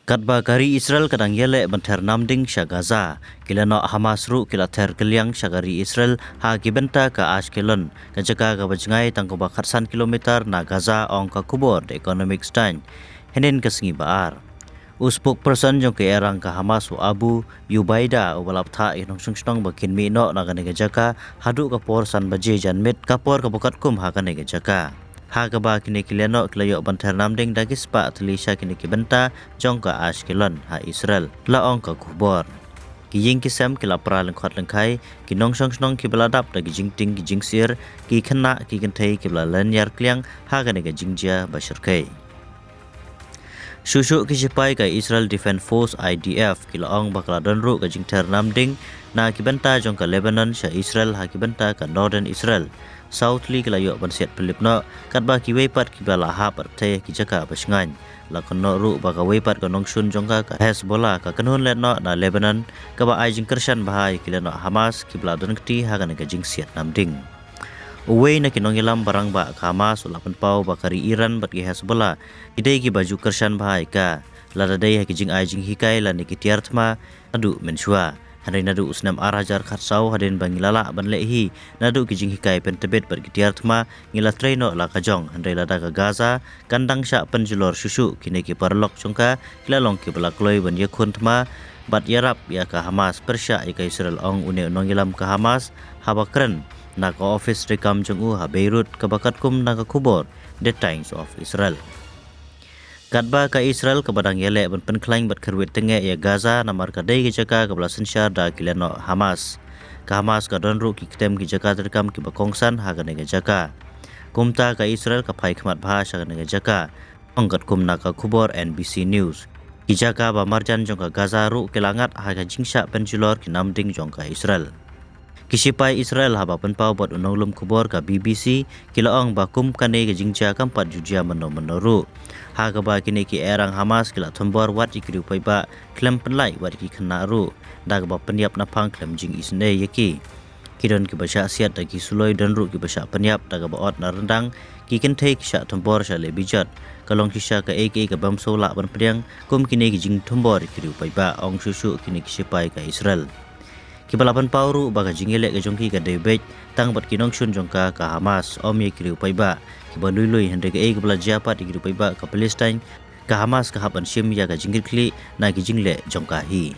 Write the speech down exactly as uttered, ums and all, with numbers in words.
Katba ka ri Israel ka dang ïaleh ban ther namding sha Gaza, ki lehnoh Hamas ruh ki la ther kylliang sha ka ri Israel ha ki bynta ka Ashkelon, ka jaka kaba jngai tang kumba khatsan kilometer na Gaza, ong ka khubor The Economic Times hynnin ka sngi ba ar. U spokesperson jong ka ïarang ka Hamas, u Abu Ubaida, uba la bthah ïa ki nongshong shnong ba kin mih noh na kane ka jaka haduh ka por san baje janmiet, ka por kaba katkum ha kane ka jaka. Ha kaba kine ki lehnoh ki la ïoh ban ther namding da ki spah tylli sha kine ki bynta jong ka Ashkelon ha Israel, la ong ka khubor. Ki ïing ki sem ki la pra lyngkhot lyngkhai, ki nongshong shnong kiba la dap da ki jingtieng ki jingsyier, ki khynnah ki kynthei kiba la lyniar kylliang ha kane ka jingjia ba shyrkhei. Shuh shuh ki shipai ka Israel Defense Force, I D F, ki la ong ba ka la don ruh ka jingther namding na ki bynta jong ka Lebanon sha Israel ha ki bynta ka Northern Israel. Saw tylli ki la ïoh ban siat pynlip noh, katba kiwei pat kiba la hap artei ki jaka ba shngaiñ. La kynnoh ruh ba kawei pat ka nongshun jong ka, ka Hezbollah, ka kynhun lehnoh na Lebanon, kaba ai jingkyrshan bha ïa ki lehnoh Hamas kiba la don kti ha kane ka jingsiat namding. Uwei na ki nongïalam barangbah ka Hamas u la pynpaw ba ka ri Iran bad ki Hezbollah ki dei kiba ju kyrshan bha ïa ka, lada dei ha ki jingai jinghikai lane ki tiar thma naduh mynshuwa. Hynrei naduh u snem ar hajar khatsaw, hadien ba ngi la lah ban leh hi naduh ki jinghikai pyntbit bad ki tiar thma, ngi la trei noh la ka jong. Hynrei lada ka Gaza kan dang shah pynjulor shuh shuh, kine ki paralok jong ka ki la long kiba la kloi ban ïakhun thma bad ïarap ïa ka Hamas pyrshah ïa ka Israel, ong une u nongïalam ka Hamas haba kren na ka ophis treikam jong u ha Beirut, kaba katkum na ka khubor The Times of Israel. Katba ka Israel kaba dang ïaleh ban pynkhlaiñ bad kyrwit tyngeh ïa Gaza namar ka dei ka jaka kaba la synshar da ki lehnoh Hamas. Ka Hamas ka don ruh ki ktem ki jaka treikam kiba kongsan ha kane ka jaka. Kumta ka Israel ka phai khmat bha sha kane ka jaka, ong katkum na ka khubor N B C News. Ki jaka ba marjan jong ka Gaza ruh ki la ngat ha ka jingshah pynjulor ki namding jong ka Israel. Ki shipai Israel haba pynpaw bad u nonglum khubor ka B B C ki la ong ba kum kane ka jingjia kam pat ju jia mynno mynno ruh. Ha kaba kine ki ïarang Hamas ki la thombor wat ïa ki riew paidbah khlem pynlait wat ïa ki khynnah ruh, da kaba pynïap naphang khlem jingisynei ïa ki. Ki don kiba shah siat da ki suloi, don ruh kiba shah pynïap da kaba ot na ryndang, ki kynthei ki shah thombor sha lehbijot. Ka long shisha kaei kaei ka bym shu lah ban pdiang kum kine ki jingthombor ïa ki riew paidbah, ong shuh shuh kine ki shipai ka Israel. Kiba la pynpaw ruh ba ka jingïaleh ka jong ki ka dei beit tang bad ki nongshun jong ka, ka Hamas, ym ïa ki riew paidbah kiba lui lui. Hynrei kaei kaba la jia pat ïa ki riew paidbah ka Palestine, ka Hamas ka hap ban shim ïa ka jingkitkhlieh na ki jingleh jong ka hi.